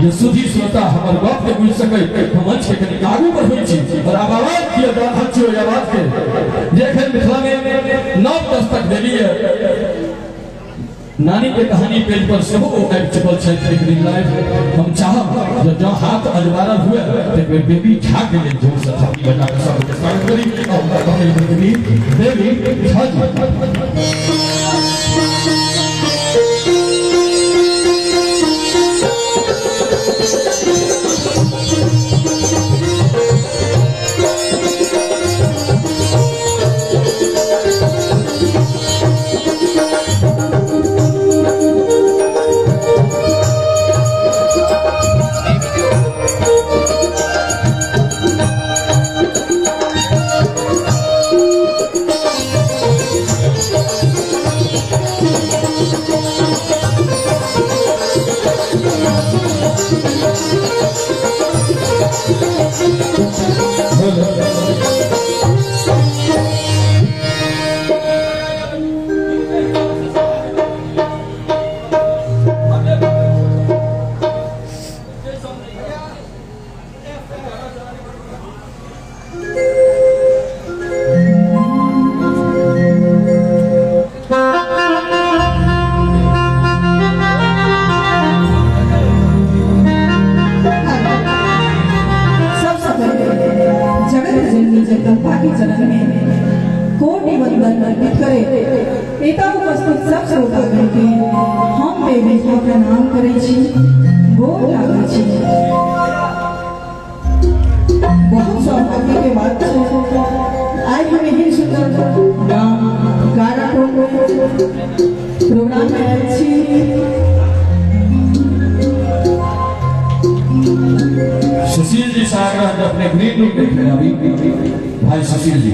जे सुधी श्रोता हमर गप के बुझि सकै। हम मंच के कनि आगू बढ़बै छी और आब आवाज दिअ दऽ रहल छी ओहि आवाज के जे एखन मिथिला में नव दस्तक देली है। नानी के कहानी पेज पर सेहो ओ आबि चुकल छथि एक दिन लाइव। हम चाहब जे जँ हाथ अजबारल हुए तऽ एक बेर बेबी झा के लेल जोर से थाली बजा कऽ सबके स्वागत करी और हुनका कहने बेबी बेबी झा जी। सबसे पहले जगत जननी जगदम्बा के चरण में कोटि वंदन अर्पित करे एतऽ उपस्थित सब श्रोतागण के हम देवी के प्रणाम करै छी, गोर लागै छी। बहुत सौभाग्य के बात छै, आइ हम एहन सुंदर गाम गाराटोल प्रोग्राम में आयल छी। सुशील जी से आग्रह जे अपने ग्रीन रूम में फेर आबी भाई सुशील जी।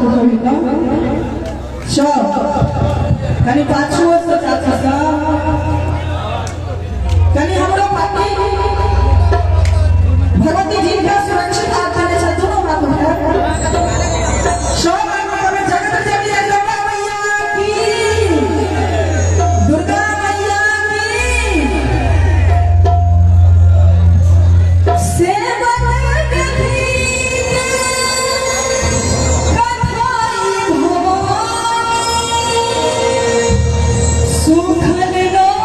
हाथ उठबियौ तऽ सब। कनि पाछुओ से चाची सब, कनि हमरो पार्टी। भगवती जिनका सुरक्षित हाथ देने छथि, दुनू हाथ उठायब सब आदमी। कहबै जगत जननी जगदम्बा मैया की, दुर्गा मैया की। सेवक गीत कथाई भवानी, सुखल लोर।